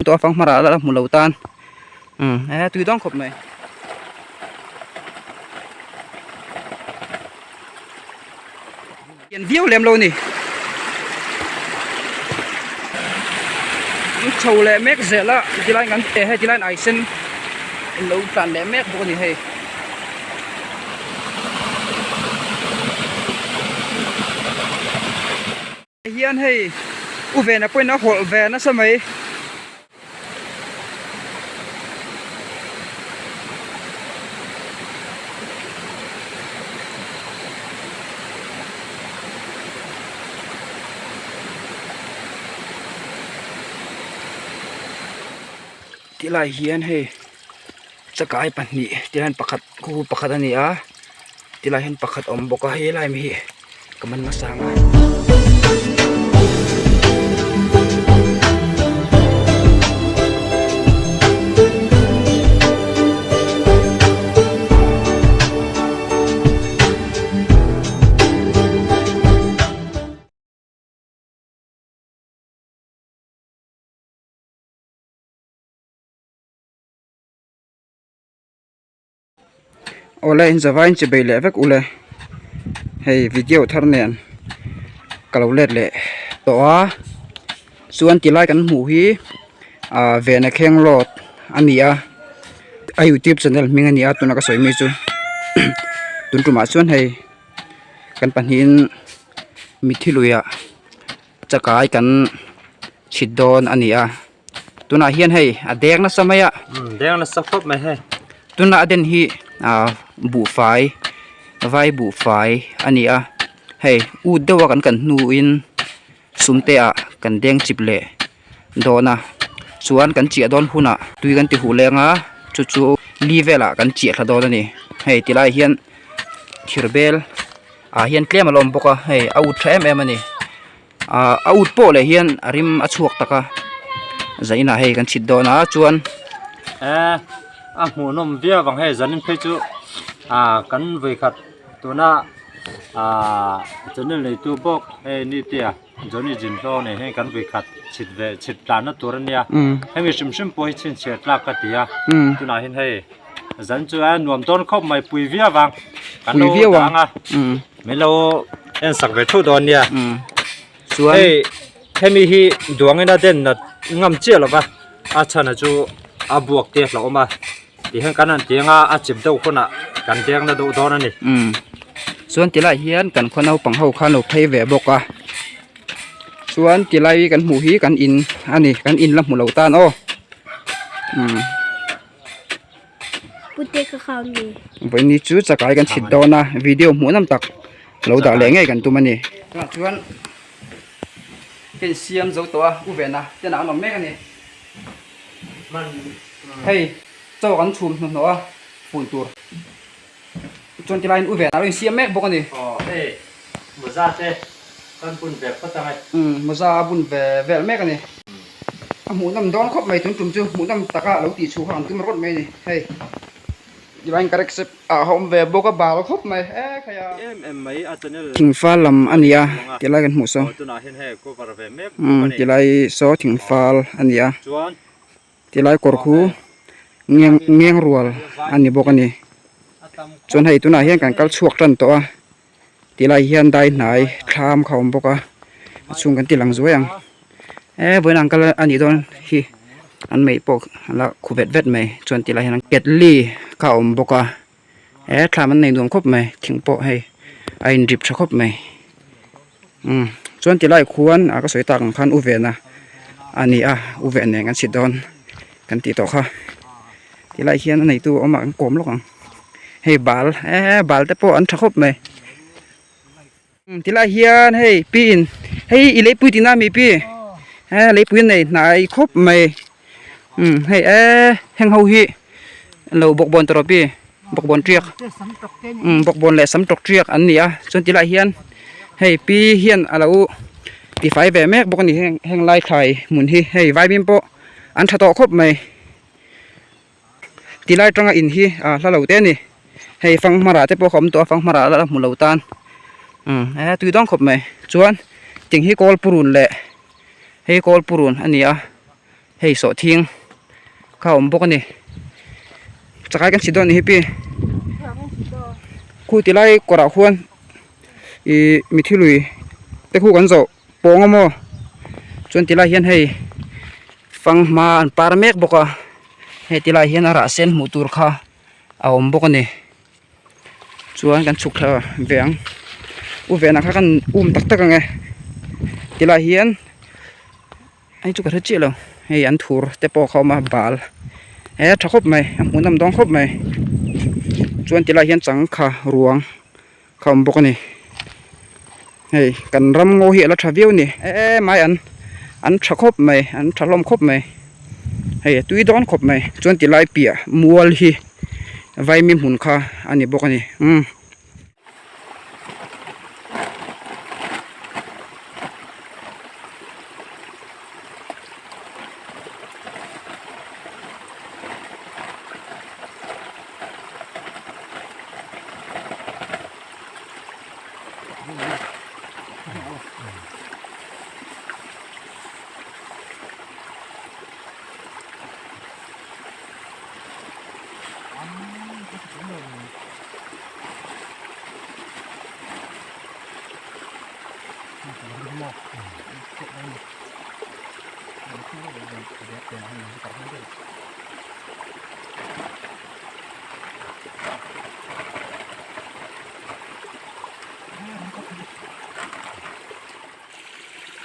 tawh a fanghmar ah la hmu lo tan umm e tui dawn khawp mai. Lian viau lem lo a ni. An chho leh mek zel a tilai kan eh hei tilai ai sen an lo tlan leh mek bawk a ni hei. Hian hei u vena pawhin a hawlh ve nasa mai. Tilai hian hei chakai pahnih tihian pakhat khu pakhat a ni a tilai hian pakhat a awm bawk a helai mi hi ka man nasa ang a. Awle in zavai in chi bei leh vek ule hei video thar nen ka lo let leh tawh a chuan ti lai kan hmuh hi ah vena kheng road a ni a a youtube channel hming a ni a tuna ka sawi mi chu tun tumah chuan hei kan pahnihin mitthi luiah chakai kan chhit dawn a ni a. Tunah hian hei a deng nasa mai a. Umm deng nasa khawp mai hei. Tunah a den hi ah buhfai vai buhfai a ni a hei ut deuh a kan kan hnuin sumte ah kan deng chip leh dawn a chuan kan chiah dawn hunah tui kan ti huh leng a chu chu li velah kan chiah thla dawn a ni hei ti lai hian thir bel ah hian tlem a la awm bawk a hei a ut tha em em a ni. Ahh a ut pawh leh hian a rim a chhuak tak a zaninah hei kan chhit dawn a chuan eh a hmuhnawm viau ang hei zanin phei chu ah kan vawikhat tuna ah channel neitu bawk hei ni te a Johnny Zinhlo nen hian kan vawikhat chhit ve chhit tlanna tur a nia hemi hrim hrim pawh hi chhinchhiah tlak ka ti a tunah hian hei zan chu a nuam dawn khawp mai pui viau ang kan lo dang a. Min lo en sak ve thu dawn nia. Chuan hei hemi hi duangin a den nat ngam chiah lova a chhana chu a buak te a hlauhawm a tihian kan han ti anga a chip deuh hunah kan deng na deuh dawn a ni. Chuan tilai hian kan khaw naupang ho khan lo phei ve bawk a chuan tilai kan hmuh hi kan in a ni kan in la hmu lo tan aw. Pute ka kham ni. Vawiin chu chakai kan chhit dawn a video hmuh nawm tak lo dah leh ngei kan tum a ni. Tunah chuan ka insiam zo tawh a u vena te nah an awm mek a ni. Hei chaw kan chhum hnuhnawh a fun tur chuan tilaiin u vena a lo insiam mek bawk a ni. Aw hei mawza te kan bun ve phawt ang e. Umm mawza a bun ve vel mek a ni. A hmuhnawm dawn khawp mai tun tum chu hmuhnawm taka lo tih chhuah kha an tum rawt mai a ni hei divine correction ah a awm ve bawk a bal khawp mai e khai a thingfal lam a ni a tilai kan hmuh saw umm tilai saw thingfal a ni a tilai kawr khu ngeng ngeng rual a ni bawk a ni chuan hei tunah hian kan kal chhuak tan tawh a. Tilai hian dai hnai thlam kha a awm bawk a a chhung kan ti lang zuai ang e vawiin ang kal a nih dawn hi an mei pawh a la khu vet vet mai chuan tilai hian ketli kha a awm bawk a he thlam an nei nuam khawp mai thing pawh hei a in rip tha khawp mai umm chuan tilai khuan a ka sawi tak ang khan u vena a ni a u ven nen kan chhit dawn kan tih tawh kha tilai hian a neitu a awm a kan kawm lawk ang. Hei bal eh bal te pawh an tha khawp mai tilai hian hei pi in hei i leipui tihna ami pi eh leipui nei hnai khawp mai umm hei eh heng ho hi lo bawkbawn tawh rawh pi bawkbawn tiak umm bawkbawn leh sam tawk tiak an ni a chuan tilai hian hei pi hian a lo tifai ve mek bawk a ni heng heng lai thlai hmun hi hei vaimim pawh an tha tawh khawp mai. Ti lai atanga in hi ah hla lo te a ni hei fanghmar ah te pawh ka awm tawh a fanghmar ah la hmu lo tan umm he tui dawn khawp mai chuan ting hi kawl purun leh hei kawl purun a ni a Hei sawhthing kha a awm bawk a ni. Chakai kan chhit dawn a ni hi pi. Khu ti lai kawrah khuan ih mithi lui te khu kan zawh pawng a maw chuan ti lai hian hei fanghma an par mek bawk a hei ti lai hian a rah sen hmuh tur kha a awm bawk a ni. Chuan kan chhuk thla ve ang u venah kha kan um tak tak ang e tilai hian hei chu ka hre chiah lo hei an thur te pawh kha a awm a bal he a tha khawp mai a hmuhnawm dawn khawp mai chuan tilai hian changkha ruang kha a awm bawk a ni hei kan ram ngaw hi a la tha viau a ni e mai an an tha khawp mai an tha hlawm khawp mai. Hei a tui dawn khawp mai chuan ti lai piah mual hi vaimi hmun kha a ni bawk a ni umm.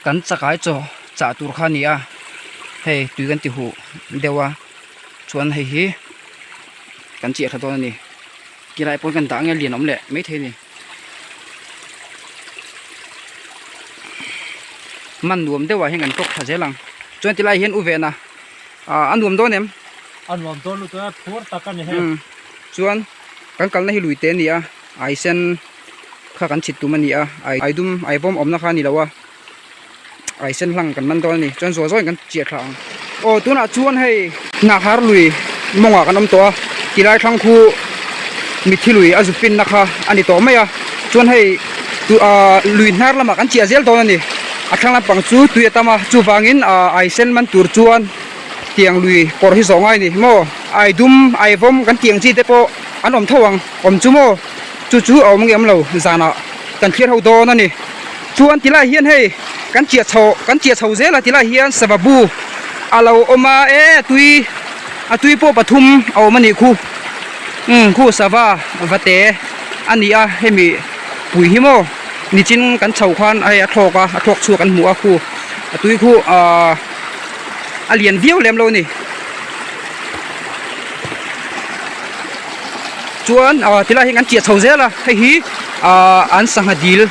Kan chakai chaw chah tur kha a ni a hei tui kan ti huh deuh a chuan hei hi kan chiah tha dawn a ni tilai pawn kan dah nge lian awm leh maithei a ni man nuam deuh ah hian kan tawk tha zel ang chuan tilai hian u ven a ah a nuam dawn em? A nuam dawn lutuk a phur tak a ni hei. Chuan kan kalna hi lui te a ni a aisen. kha kan chhit tum a ni a ai dum ai vawm awmna kha a ni lo a ai sen hlang kan man dawn a ni chuan zawi zawiin kan chiah thla ang aw tunah chuan hei hnahar lui mawngah kan awm tawh a tilai thlang khu mitthi lui a zuk pinna kha a ni tawh mai a chuan hei ah lui hnar lamah kan chiah zel dawn a ni a thlang lampang chu tui a tam a chuvangin ah ai sen man tur chuan tiang lui kawr hi zawh ngai a ni maw ai dum ai vawm kan tih ang chi te pawh an awm tho ang awm chu maw. Chu chu a awm ngem lo zanah kan thlir ho dawn a ni. Chuan tilai hian hei kan chiah chho kan chiah chho zel a tilai hian sava bu a lo awm a e tui a tui pawh pathum a awm a nih khu umm khu sava va te a ni a hemi pui hi maw nichin kan chho khan hei a thlawk a a thlawk chhuak an hmu a khu a tui khu ahh a lian viau lem lo a ni. Chuan ah tilai hi kan chiah chho zel a hei hi ah an sangha dil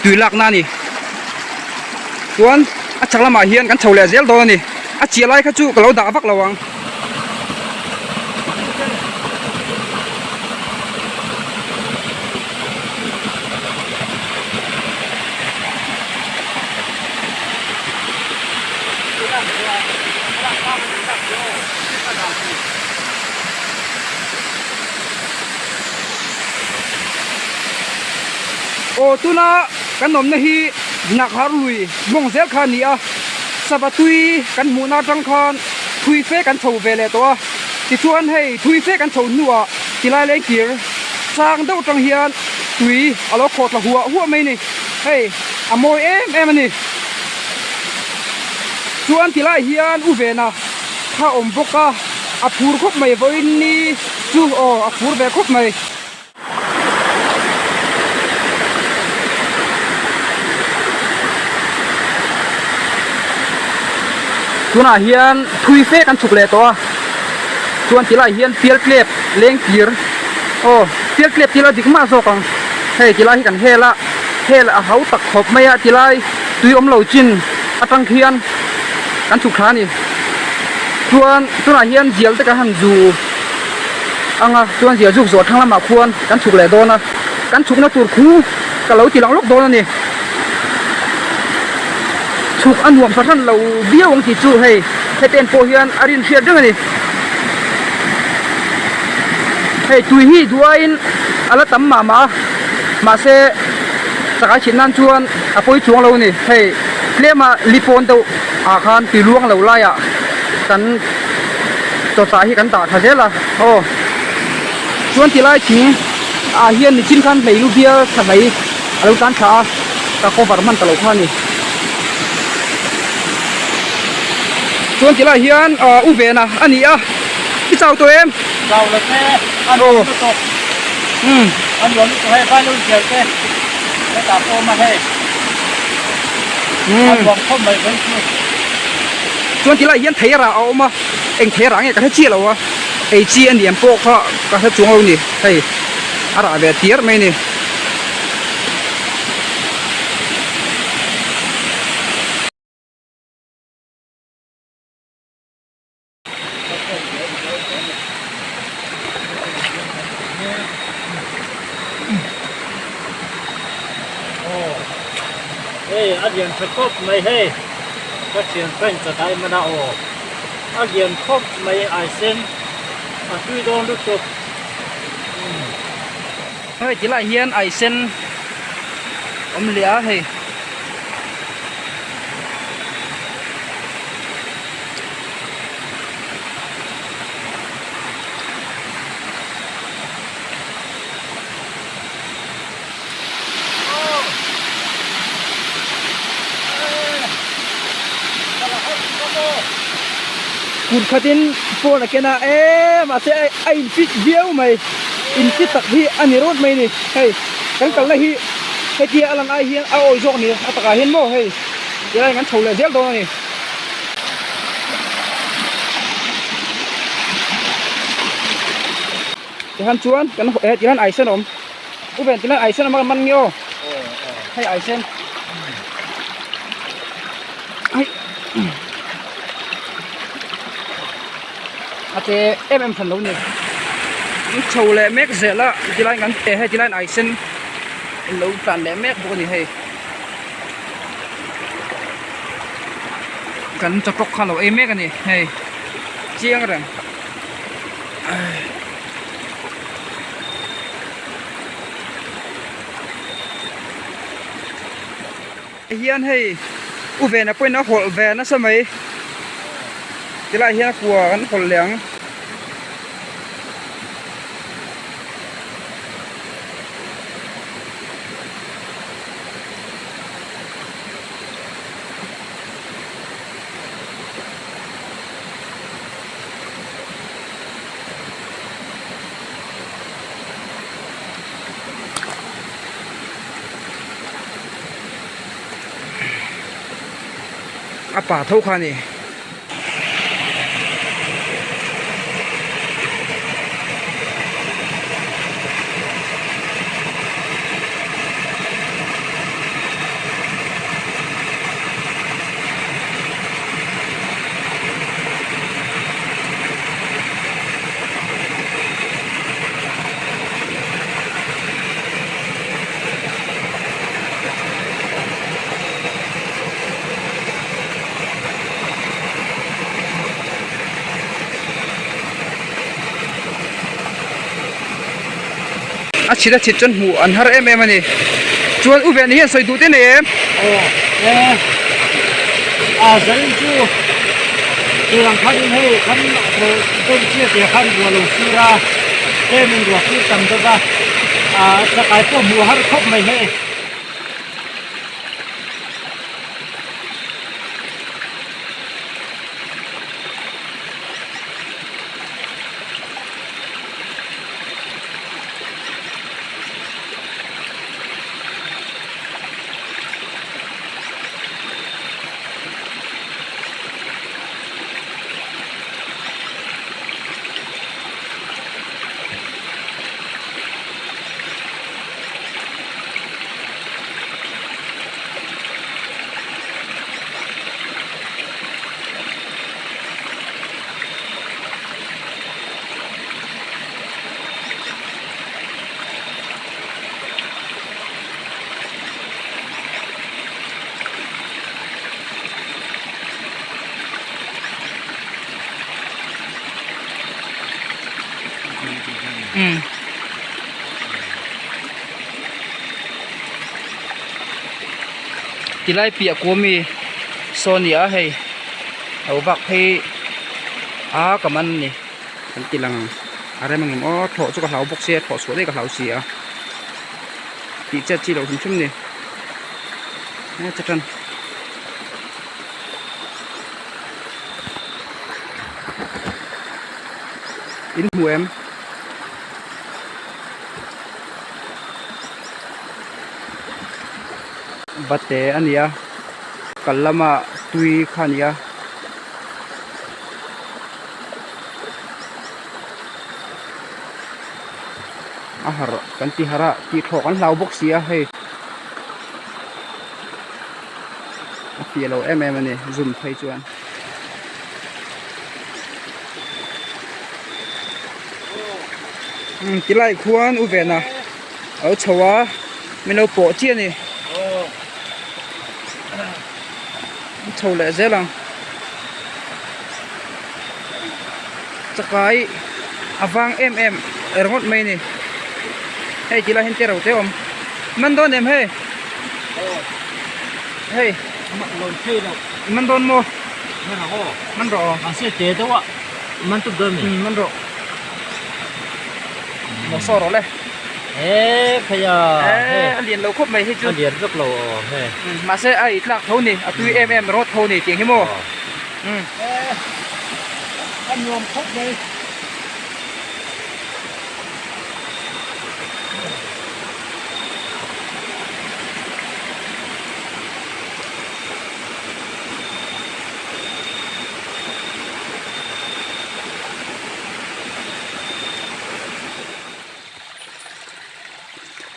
tui lakna a ni chuan a chak lamah hian kan chho leh zel dawn a ni a chiah lai kha chu ka lo dah vak lo ang. Aw tuna kan awmna hi Nakhar lui mawng zel kha a ni a, sava tui kan hmuhna atang khan thui fe kan chho ve leh tawh a, tichuan hei thui fe kan chho hnuah tilai leng kir sang deuh atang hian tui a lo khawh tla huah huah mai a ni, hei a mawi em em a ni. Chuan tilai hian u vena kha awm bawk a, a phur khawp mai vawiin ni chu aw a phur ve khawp mai. Tunah hian thui fe kan chhuk leh tawh a, chuan tilai hian pial tlep leng kir aw pial tlep tila dik mah zawk ang hei tilai hi kan hel a, hel a hau tak khawp mai a tilai. Tui awm lo chin atang khian kan chhuk thla a ni. Chuan tunah hian zial te kan han zu ang a, chuan zial zuk zawh thlang lamah khuan kan chhuk leh dawn a, kan chhukna tur khu ka lo ti lang lawk dawn a ni. Chhuk a nuam fahran lo viau ang tih chu hei heten pawh hian a rin hriat reng a ni. Hei tui hi duaiin a la tam mah mah a, mahse chakai chhit nan chuan a pawi chuang lo a ni hei. Tlema li pawn deuh ah khan tui luang lo laiah kan chawchah hi kan dah tha zel a aw chuan ti lai thing ah hian nichin khan hmeilu bial tha hlei a lo tan tha a ka cover hman ta lo kha a ni chuan ti lai hian ah u vena a ni a i chau tawh em chau lo te a nuam lutuk umm a nuam lutuk hei vai lo inkhel te hetah pawh awm a hei. A nuam khawp mai vei chu. Chuan ti lai hian thei rah a awm a, eng thei rah nge ka hre chiah lo a, ei chi a niam pawh kha ka hre chuang lo ni, hei a rah ve tiar mai a ni. Hei a lian tha khawp mai hei ka thian paint ka dai mana aw a lian khawp mai ai sen a tui dawn lutuk. Hei ti lai hian ai sen awm leh a hei. Kut khatin phone a ken a e mahse a in fit viau mai in fit tak hi a ni rawt mai a ni hei kan kalna hi hetia a lang ai hian a awi zawk a ni a takah hian maw hei. Tilai kan chho leh zel dawn a ni. Tihan chuan kan eh tihan ai sen a awm. U ven tilan ai sen a awm a man nge aw. Hei ai sen. Hei. A che em em hran lo ni. Kan chho leh mek zel a tilai kan eh hei tilai ai sen lo tlan leh mek bawk a ni hei. Kan chawtawk kha lo ei mek a ni hei chiang reng hian hei u vena pawhin a hawlh ve nasa mai tilai hian a kua kan hawlh leh ang. A pa tho kha a ni. A chhit a chhit chuan hmuh an har em em a ni chuan u vehni hian sawi duh te nei em? Aw e a zarin chu tur ang khanin hei kan dawm chiah tih khan ruah lo fur a tlem in ruah fur tam deuh a a chakai pawh hmuh har khawp mai hei. Umm. Tilai piah kuam mi. Saw nia hei lo vak phei a ka man a ni kan ti lang ang a rem ang em aw thlawh chu ka hlau bawk sia thlawh chhuah daih ka hlau si a tih chet chi loh hrim hrim ni he che tan. In hmu em? Vate a ni a kal lamah tui kha a ni a. A harh kan ti harh a tih thlawh kan hlau bawk si a hei a fiah lo em em a ni zoom phei chuan. Tilai khuan u vena a lo chho a min lo pawh chiah a ni an chho leh zel ang chakai a vang em em ringawt mai a ni hei tilai hian te reuh te a awm man dawn em hei hei. Man dawn maw? Man rawh aw. Man rawh aw. Mahse te deuh a man tuk dawn mi. Man rawh. Maw saw rawh le. E phei a. E a lian lo khawp mai hei chu. A lian vek lo aw he. Mahse a i tlak tho ni a tui em em rawt tho ni tiang hi maw. E a nuam khawp mai.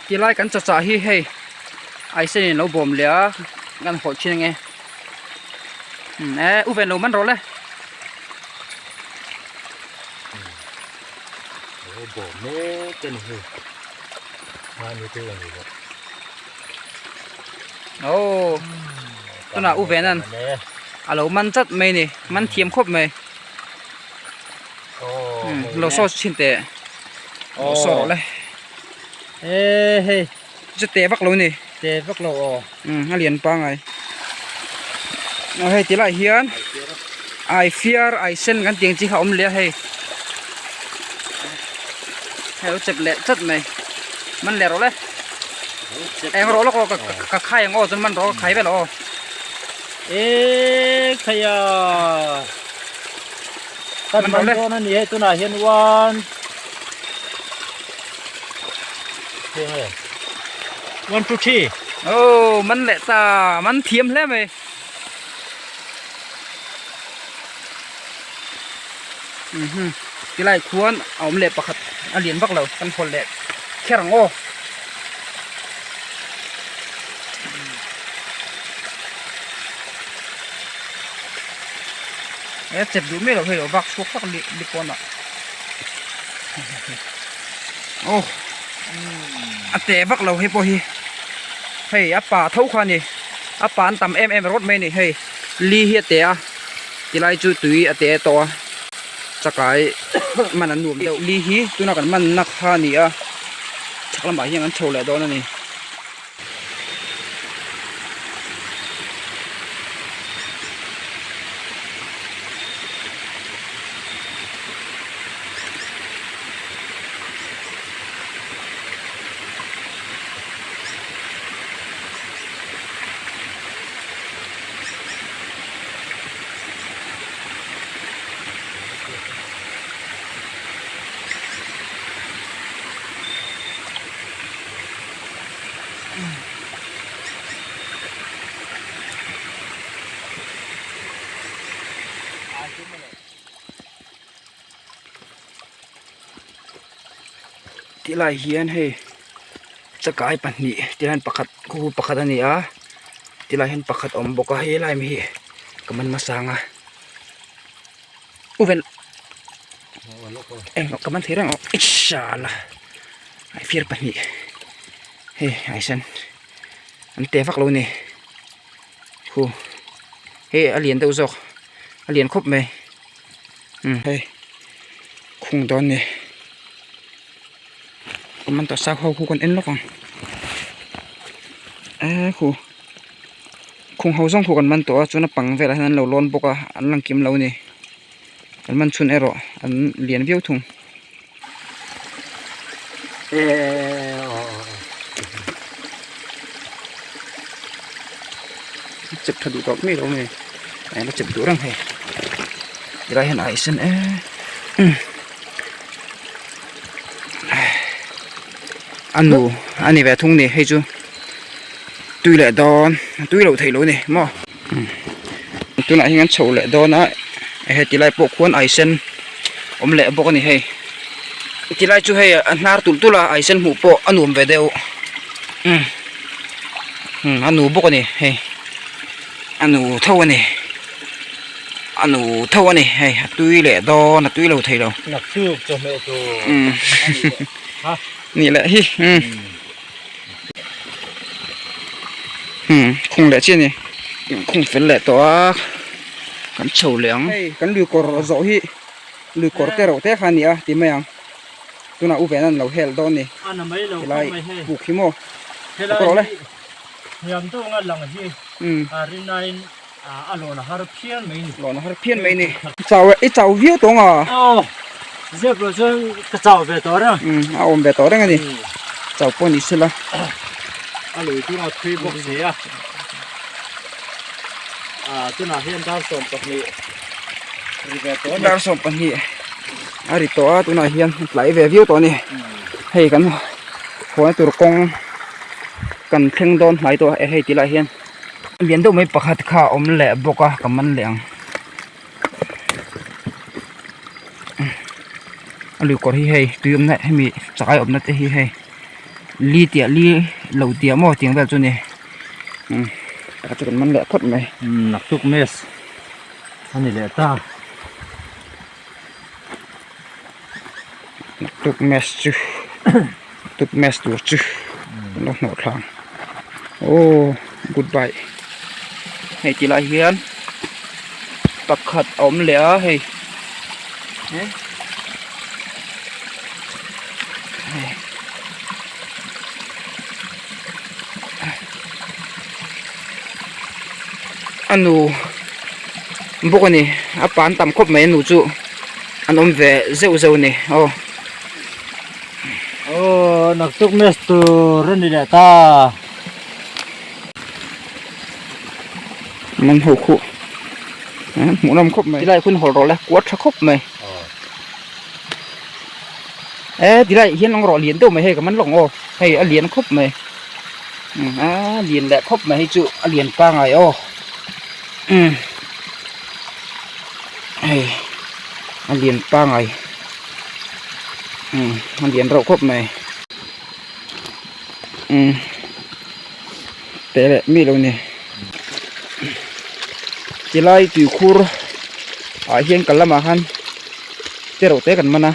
Tilai kan chawchah hi hei aisen in lo bawm leh a kan hawlh thin ange e u ven lo man rawh le. Lo bawm mek a ni hei mahni te a ni loh. Aw tunah u venan a lo man chat mai ni man thiam khawp mai lo saw chhin teh lo saw rawh le e hei chu teh vak lo ni teh vak lo aw a lian pangai aw hei tilai hian ai fiar ai sen kan tih ang chi kha a awm leh a hei hei lo chep leh chat mai man leh rawh le. Eng rawh lawk aw ka khai ang aw chuan man rawh ka khai vel aw. E khai a. Kan man dawn a ni hei tunah hian one one two three. Oh man leh ta man thiam hle mai. Mhm tilai khuan a awm leh pakhat a lian vak lo kan hawl leh kher ang aw. E chep duh mai lo hei lo vak chhuak hlak li li pawn ah aw a te vak lo hei pawh hi hei a pa tho kha a ni a pa an tam em em rawt mai a ni hei li hi a te a. Tilai chu tui a te tawh a chakai man an nuam deuh li hi tuna kan man na kha a ni a chhak lamah hian kan chho leh dawn a ni. Tilai hian hei chakai pahnih tihian pakhat khuh pakhat a ni a tilai hian pakhat a awm bawk a helai mi hi ka man hmasa ang a u vel eng ka man thei reng ang sala ai fiar pahnih hei ai sen an te vak lo a ni khu hei a lian deuh zawk a lian khawp mai umm hei khung dawn a ni. Command tawh sa ho khu kan en lawk ang e khu. Khung ho zawng khu kan man tawh a chuan a pang velah hian an lo lawn bawk a an lang kim lo a ni kan man chhun erawh an lian viau thung. Chep tha duh tawh mai lo mai a la chep duh reng hei tilai hian a aih sen em a nu a ni ve thung ni hei chu tui leh dawn a tui loh theih loh a ni maw tunah hian an chho leh dawn a heti lai pawh khuan aih sen awm leh bawk a ni hei tilai chu hei a hnar tulh tulh a aih sen hmuh pawh a nuam ve deuh umm a nu bawk a ni hei a nu tho a ni a nu tho a ni hei a tui leh dawn a tui lo thei lo umm nih leh hi umm. Hmm khung leh chiah a ni khung fel leh tawh a kan chho leh ang hei kan lui kawr zawh hi lui kawr te reuh te kha a ni a ti mai ang tunah u vena an lo hel dawn a ni tilai puk hi maw ka rawh le lawn a har phian mai ni chau i chau viau tawh ang a a awm ve tawh reng a ni chau pawh ni sela a lui chu a thui bawk si a tunah hian dar 12 ri ve tawh a ni dar 12 a ri tawh a tunah hian a tlai ve viau tawh a ni hei kan haw tur kawng kan thleng dawn hnai tawh a hei tilai hian. Lian deuh mai pakhat kha a awm leh bawk a ka man leh ang a lui kawr hi hei tui awmna hemi chakai awmna te hi hei li tiah li lo tiah maw tiang vel chu a ni umm pakhat chu kan man leh phawt mai. Umm naktuk mess a ni leh ta. Naktuk mess chu naktuk mess tur chu kan lo hnawh thla ang aw goodbye hei ti lai hian pakhat a awm leh a hei a nu bawk a ni a pan tam khawp mai a nu chu an awm ve zeuh zeuh a ni aw. Aw naktuk mess tur a ni leh ta. Man ho khuh hmuh nawm khawp mai tilai hun hawl rawh le kuat tha khawp mai e tilai hian ang rawh lian deuh mai hei ka man lawk ang aw hei a lian khawp mai a lian leh khawp mai hei chu a lian pangai aw umm hei a lian pangai umm a lian reuh khawp mai umm teh leh mi lo ni tilai tuikhur ah hian kal lamah khan te reuh te kan man a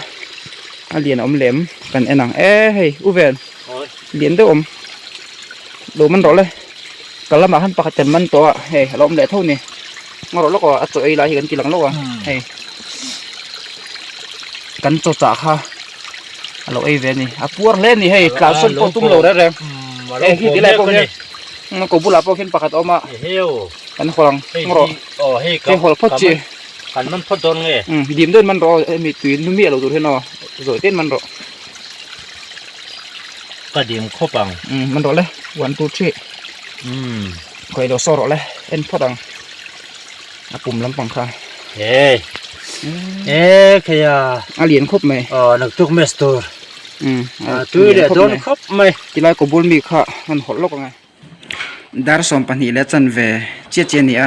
a lian a awm lem kan en ang e hei u ven lian deuh awm lo man rawh le kal lamah khan pakhat kan man tawh a hei a lo awm leh tho ni ngaw rawh lawk aw a chaw ei lai hi kan ti lang lawk a hei kan chaw chah kha a lo ei ve a ni a puar hle a ni hei tlan sawn pawh tum lo reng reng hei hi tilai pawh hian ko bulah pawh khian pakhat a awm a kan hawl ang ngaw rawh hei hawl phawt chi kan man phawt dawn nge dim dawn man rawh hemi tui nu miah lo tur hian aw zawi te man rawh ka dim khawp ang man rawh le 1 2 3 khawi lo saw rawh le en phawt ang a pum lampang kha hey e kheia a lian khawp mai aw naktuk mes tur a tui leh dawn khawp mai tilai kaw bul mi kha an hawlh lawk ang e dar 12 leh chanve chiah chiah a ni a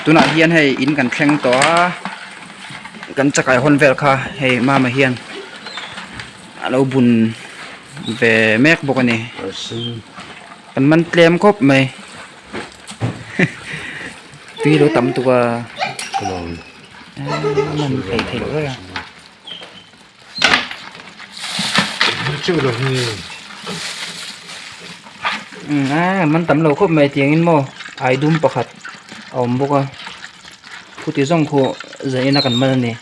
tunah hian hei in kan thleng tawh a kan chakai hawn vel kha hei mama hian a lo bun ve mek bawk a ni kan man tlem khawp mai. Tui lo tam tuk a man theih theih loh vek a. A man tam lo khawp mai tiangin maw ai dum pakhat a awm bawk a khuti zawng khu zanin a kan man a ni.